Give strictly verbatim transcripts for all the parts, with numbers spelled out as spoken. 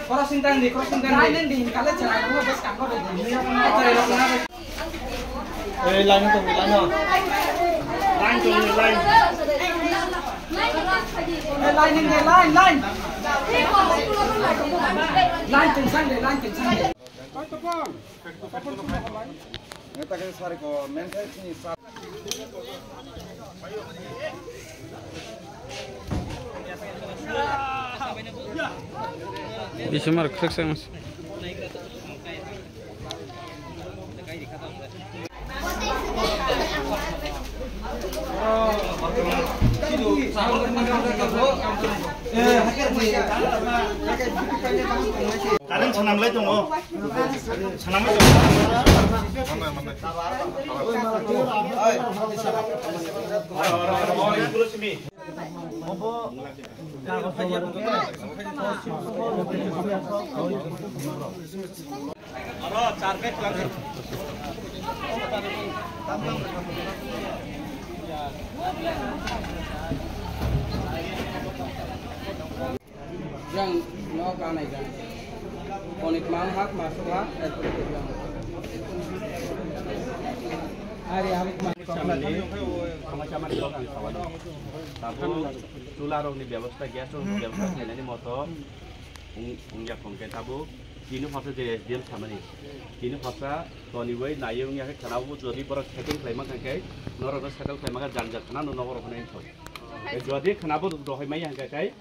Crossing tang di, crossing tang di. Line di, kale chara, bas kam ko di. Ei, line to, line to. Line to, line. Ei, line, line, line. Line, line. Line, line, line. Bisimar khreksa mas. Current swnamlai tongo. Swnamlai tongo. Yang no kanai kan. Konik mang hak masuk hak. Ari hak. Tabuk chula rokni bebosta, gas rokni bebosta khainani moto wng-, wngya khong khe tabuk tini horsa je S D M samani. Tini horsa toniwi naiwi wngya khe khwnabo jodi borok settle khlai mankha khe norokno settle khlai mankha jang jang khwnano nogo rok hwnwi thok. Jodi khwnabo rohoi maya hwnkha khe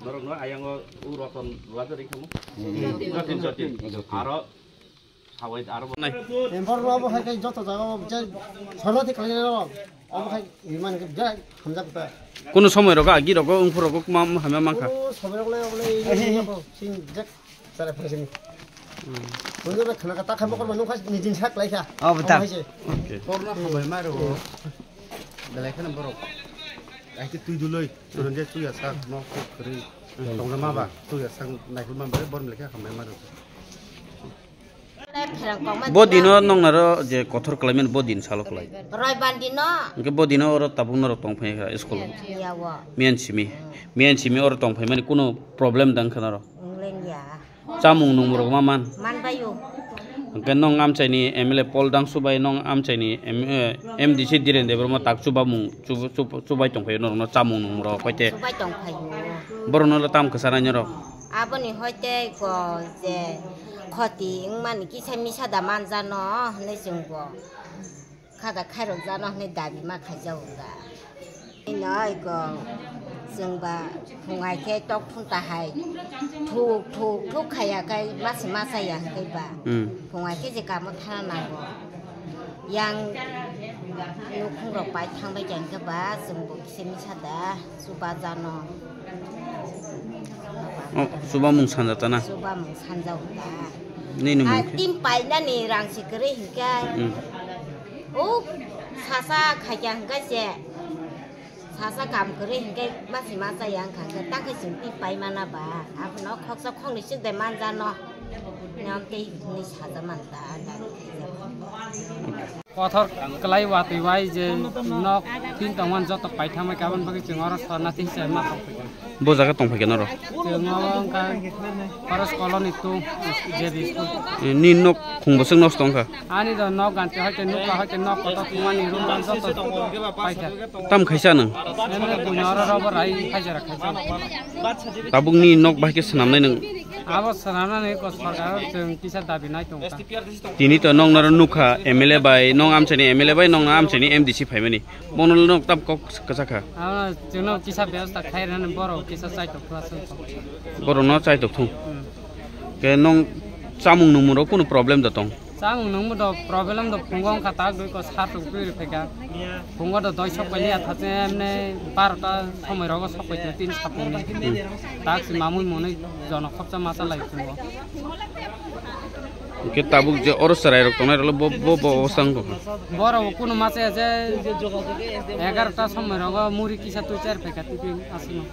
norokno ayang o u roton rwajak ri khamu. Jotin, jotin. Jotin. Aro Sawai aro bo nai. Empor rw bo hai kai joto jaga o je sorna thik khlai rw. Obo hai iman ke je hamjak ta. Kuno somoi rogo agi rogo wngphur rogo ma, ma, hamya mankha. O somoi rogo le, le, sing jek sare phai sini. Kuno be khana ka ta kha mokol manu kha ni din sak lai kha. Obo ta. Obo hai se. Okay. Korna hambai ma rw. Belai khana borok. Ai ke tui duloi. Suran je tui asak no khri. Tongna ma ba. Tui asak nai khul ma ba bor belai kha hambai ma rw. Bo dino nongnaro je kothor khlaimani bo din salo khlai. Roibar dino. Hwnkhe bo dino oro tabuk norok tongphai kha school. Yawo. Miyan simi. Miyan simi oro tongphaimani kuno problem dang kha norok. Wnglen ya. Chamung nungmung rok ma man. Man bayo. Hwnkhe nong amchaini M L A Paul Dangsu bai nong amchaini M-, eh, M D C Dhiren Debbarma tak chubamung chub-, chub-, chubai tongphaio norokno chamung nungmung rok hoite. Chubai tongphaio. Borokno le tam kwchara norok. Aboni hoite ko je khoti wngmani kisa misa da manjano hinwi chwngbo khada khairokjano hinwi dabi ma khaijago da. Ino iko chwngba phungai khe tok phunta hai thuk thuk thuk khaiya khe masi ma chaya hwnkhe ba. Hmm. Phungai khe je kamo thana nango. Yang nukhung rok pai thangbai khe ba chwngbo kisa misa da. Chuba jano. Oh, chuba mung sanja tana. Chuba mung sanja uta. Nini mung khe? Tin painani rang si kwrwi hinkhe. Hmm. O sasa khaikya hinkhe se. Sasa kam kwrwi hinkhe masi ma chaya wngkha hinkhe ta khe chwng tin pai mana ba. Abono khoksa khoknwi swk de manjano. Nyam tei hinwi saja man ta, ang gari khaijak. Kothor kwlai watwi bai je nok tin tongmani joto paithangbai khe aboni bagwi chwng oro sorna tin se ma tongphaikha. Bo jaga tongphaikha norok? Chwng oro wngkha Forest Colony two J B school. Eh, ni nok khung bwswk nosto wngkha? Ani do nok ganti hoite nukha hoite nok kotor thumani room joto paikha. Tam khaisa nwng? Emne buino oro robo rai khaijara khaijak. Tabuk ni nok bahai khe swnamnai nwng? Abo swnamnani ko sorkar chwng kisa dabi nai tongkha. Tini to nong noro nukha M L A bai, nong amchaini M L A bai, nong amchaini M D C phaimani. Bono le nok tam kok kwchakha. Abo chwngno kisa bebosta khai rwnani borok kisa chaitok thung aswk. Borokno chaitok thung. Hmm. Ke nong chamung nungmung rok kunu problem da tong? Tang nungbo do problem do phungo wngkha tak dui ko sar tung twi rwphaikha. Phungo do doi sok pailiya thachemne barota somoi rogo sok paitwi tin sapungni. Tak si mamui mwnwi jono khopsa masa lai phungo. Hwnkhe tabuk je oro chwrairok tongnai rokle bo, bo, bo obostha wngkha. Borok kuno masa je egarota somoi rogo muri kisa twi char phaikha tipi aswkno.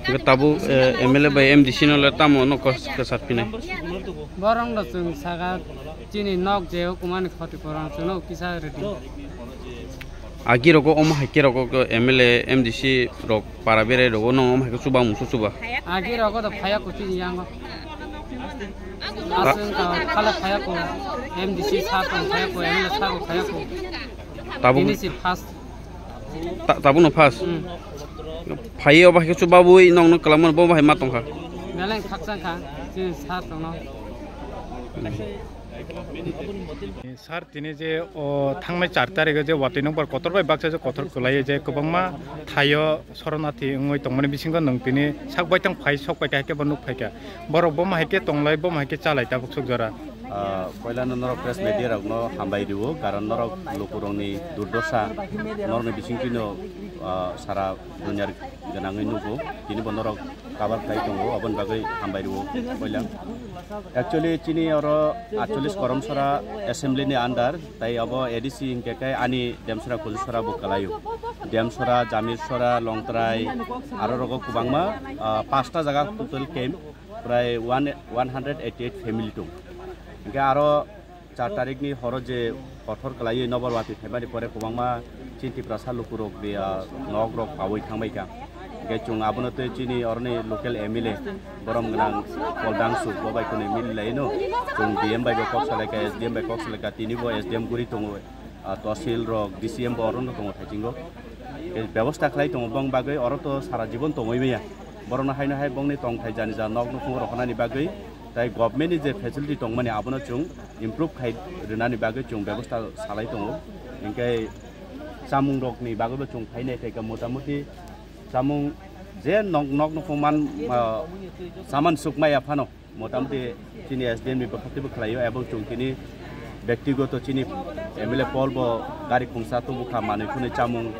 Hwnkhe tabuk, eh, M L A bai M D C no le tamo no kos-, kwsat phinai? Borok no chwng saka chini nok je hukumani khoti koron chwngno kisa rwdi. Agi rogo omo hai khe rogo M L A, M D C rok para berai rogo no omo hai khe chuba musu chuba. Agi rogo do phaya ko chini yango. Aswng ka phala phaya ko, M D C sa ko phaya ko, M L A sa ko phaya ko. Tabuk Ini si first. Ta-, tabukno first. Hmm. Phaiwi obo hai khe chubabui nokno kwlangmani bo bahai ma tongkha. Beleng khakchang kha, chini sir tongno. Sir, tini je o thangnai char tarikh o je watwi nokbar kotor bai baksa je kotor kwlaiwi je kwbangma thaio soronarthi wngwi tongmani bisingo nwng tini sak baithang phai sok pai kha hai khe bo nuk phai kha. Borok bo ma hai khe tonglai, bo ma hai khe chalai tabuk suk jora. Ah, poilano norok press media rokno hambai rio, karon norok lukurokni durdosa norokni bisingtwino, ah, sara duniar gwnangwi nugo, tini bo norok kabar khlai tongo, aboni bagwi hambai rio poila. Actually, chini oro atchollis Koramsora assembly ni under, tai abo A D C hinkhe khe ani Demsora Kulusora bo kwlaio. Demsora, Jamirsora, Longtrai, aro rogo kwbangma, ah, pasta jaga total camp. Prai one, one hundred eighty eight family tong. Hingke aro char tarikni horo je kothor kwlaiwi nobar watwi phaimani pore kwbangma chini Tiprasa lukurok de, ah, nokrok pawi thangbaikha. Hingke chwng abono tei chini oroni local M L A borom gwnang Paul Dangsuk bo bai kwnwi mili laino. Chwng D M bai bo kok salaikha, S D M bai kok salaikha, tini bo S D M guri tongo. Ah, tosil rok, D C M bo orono tongo thaichingo. Tei bebosta khlai tongo, bong bagwi oro to sara jibon tongwi maya. Borokno haino hai bongni tongthai jani ja nok nukhung rohornani bagwi, tai government ni je facility tongmani abono chwng improve khai rwnani bagwi chwng bebosta salai tongo. Hinkhe chamung rokni bagwibo chwng phainai tei motamoti chamung je nok, nok nukhung man, ah, saman sukmaya phano. Motamoti chini S D M ni bwkhaktwi bwkhlaio, ebong chwng tini bektigoto chini M L A Paul bo gari khungsa tubukha, manwi khwnwi chamung,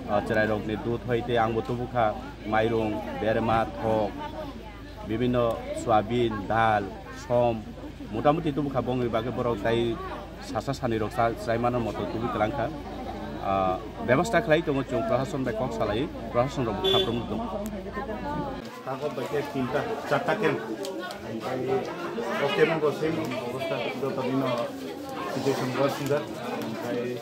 ah, chwrairokni dudh hoi tei angbo tubukha, mairung, berma, thok, bibinno soyabin, dal, som, motamoti tubukha, bongni bagwi borok tai sasa sanirok cha-, chaimano moto tubui kwlangkha. Ah, bebosta khlai tongo chwng, prashason bai kok salai, prashason rok bo khaprwng tongo. Tago bai khe tinta, charta camp. Omo bai o camp o bo same obostha, joto dino situation worse wngkha. Omo bai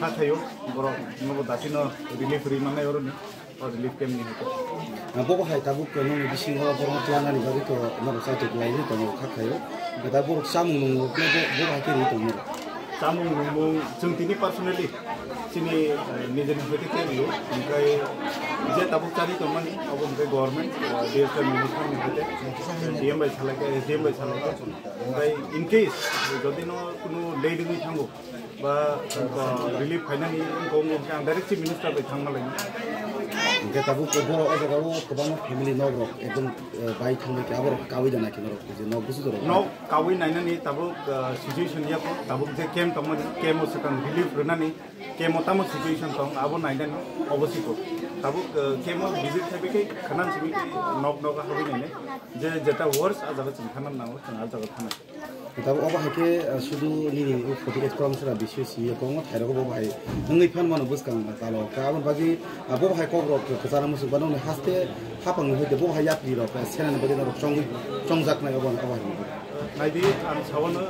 kha thaio, borok nogo dati no relief rwi mannai oroni, o relief camp ni hwnkhe. Ah, bo hai tabuk nokni bisingo borok twlanani bagwi to norok chaijak lainai tongo kha thaio. Da borok chamung nung bo, bo hai khe rwi tongo. Chamung nungmung chwng tini personally chini, eh, nijini hoite khe rio, hwnkhe je tabuk chari tongmani abo hwnkhe government, eh, D S T minister ni hoite, D M bai salaikha, S D M bai salaikha, hwnkhe in case jodi no kunu late wngwi thango ba, eh, relief phainani wngkha, wngkha hwnkhe ang direct chief minister bai thangma lainai. Hwnkhe tabuk borok o jaga o kwbangma family nok rok ekdom, eh, bai thangbai khe aborok kaui da nai khe norok je nok busu jorok. Nok kaui nainani tabuk, ah, situation ya po, tabuk je camp tongmani, camp o swkang relief rwnani, camp o tamo situation tong, abo nainani obo siko. Tabuk, ah, camp o visit khai bai khe khana simi khe nok nok habwi nainai. Je jeta worst a jaga chwng thana nango, chwng a jaga thana. Tabuk obo hai khe, ah, sudu nini forty eight Koramsora B C C ya kongo thai rogo bo hai wngwi phan mano bwskang talo. Ka aboni bagwi, ah, bo hai kok rok kwchana muchung bano haste hapang ni hoite bo hai yapri rok, ah, senani bagwi norok chongwi chongjaknai obo, obo hai. Naidi, ang sawano,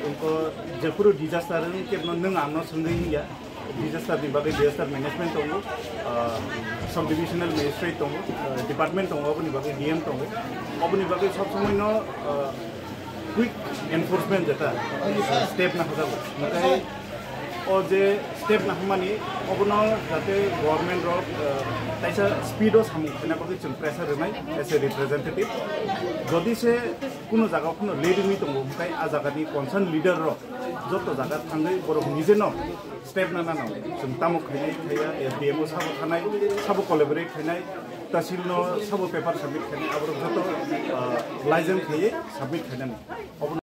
ingko jephuru disaster wngkhe no nwng ang no swngwi wngya. Disaster ni bagwi disaster management tongo, ah, subdivisional magistrate tongo, ah, department tongo, oboni bagwi D M tongo. Oboni bagwi sob somoi no, ah, quick enforcement jeta, ah, step naharjago. Nakai o je step naharmani, obono jate government rok, ah, taisa speed o samung khaina bagwi chwng pressure rwnai as a representative. Jodi se kuno jaga o kuno late wngwi tongo, hwnkhe a jaga ni concern leader rok joto jaga thangwi borok nije no step na nang. Chwng tamo khainai khaiya, S D M o sabo thanai, sabo collaborate khainai, Tahsil no sabo paper submit khainai, aborok joto, ah, license khaiwi submit khainani. Obo